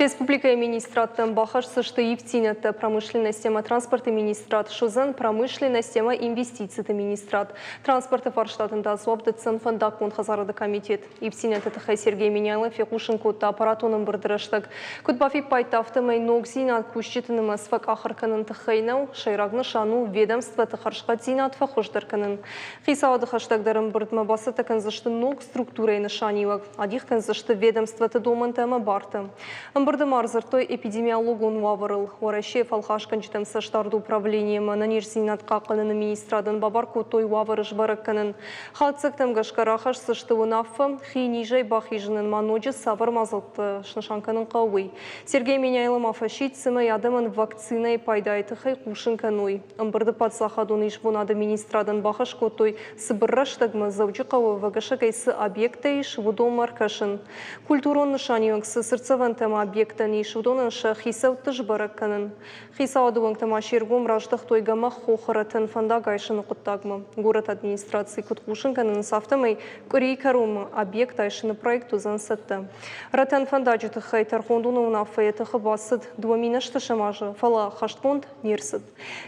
Республикӕйы министрадтӕм бахӕсдзысты ивддзинӕдтӕ промышленность ӕмӕ транспорты министрад суыдзӕн промышленность ӕмӕ инвестициты министрад. Транспорты фарстатӕн та дзуапп дӕтдзӕн фӕндаггон хӕдзарады комитет. Ивддзинӕдты тыххӕй Сергей Меняйло фехъусын кодта аппаратон ӕмбырды рӕстӕг. Куыд бафиппайдта, афтӕмӕй ногдзинад кусджыты нымӕц фӕкъахыр кӕнын тыххӕй нӕу, сӕйраг нысан у ведомствӕты хӕрзхъӕддзинад фӕхуыздӕр кӕнын. Хицауады хӕстӕгдӕр ӕмбырдмӕ бацӕттӕ кӕндзысты ног структурӕйы нысаниуӕг, адих кӕндзысты ведомствӕты домӕнтӕ ӕмӕ бартӕ. Ӕмбырды ма ӕрдзырдтой эпидемиологон уавӕрыл. Уӕрӕсейы фӕлхасгӕнджытӕм цӕстдарды управленийы ӕмӕ ӕнӕниздзинад хъахъхъӕныны министрадӕн бабар кодтой уавӕры сбӕрӕг кӕнын. Хатдзӕгтӕм гӕсгӕ рахӕсдзысты уынаффӕ, хи низӕй бахизынӕн ма ноджы цавӕр мадзӕлттӕ снысан кӕнын хъӕуы, уый. Сергей Меняйло ма фӕсидт, цӕмӕй адӕмӕн вакцинӕйы пайдайы тыххӕй хъусын кӕной. Ӕмбырды паддзахадон исбонады министрадӕн бахӕс кодтой цыбыр рӕстӕгмӕ Дзӕуджыхъӕуы ӕвӕгӕсӕгӕй цы объекттӕ ис, уыдонмӕ ӕркӕсын. Культурон нысаниуӕг цы цыртдзӕвӕнтӕ ӕмӕ объекттӕн ис, уыдонӕн сӕ хицӕутты сбӕрӕг кӕнын. Хицауады уӕнгтӕ ма се ргом раздӕхтой гӕмӕх хохы рӕтӕн фӕндаг айсыны хъуыддагмӕ. Горӕты администрацийы куыд хъусын кӕнынц, афтӕмӕй къуырийы кӕронмӕ объект айсыны проект уыдзӕн цӕттӕ. Рӕтӕн фӕндаджы тыххӕй тӕрхондоны уынаффӕ йӕ тыхы бацыд 2008 азы, фӕлӕ хӕстгонд не рцыд.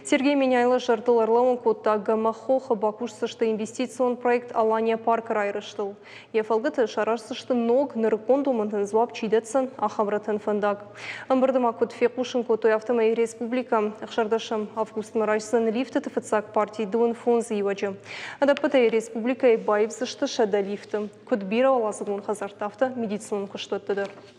Сергей Меняйло зӕрдыл ӕрлӕууын кодта, Гӕмӕх хохы бакусдзысты инвестицион проект Алания паркы райрӕзтыл. Йӕ фӕлгӕты сараздзысты ног, нырыккон домӕнтӕн дзуапп чи дӕтдзӕн, ахӕм рӕтӕн фӕндаг. Ӕмбырды ма куыд фехъусын кодтой, афтӕмӕй республикӕ 16 августмӕ райсдзӕн лифтыты фыццаг парти 25 иуӕджы. Ӕдӕппӕтӕй республикӕйы баивдзысты 100 лифты, куыд бирӕуӕладзыгон хӕдзӕртты, афтӕ медицинон куыстуӕтты дӕр.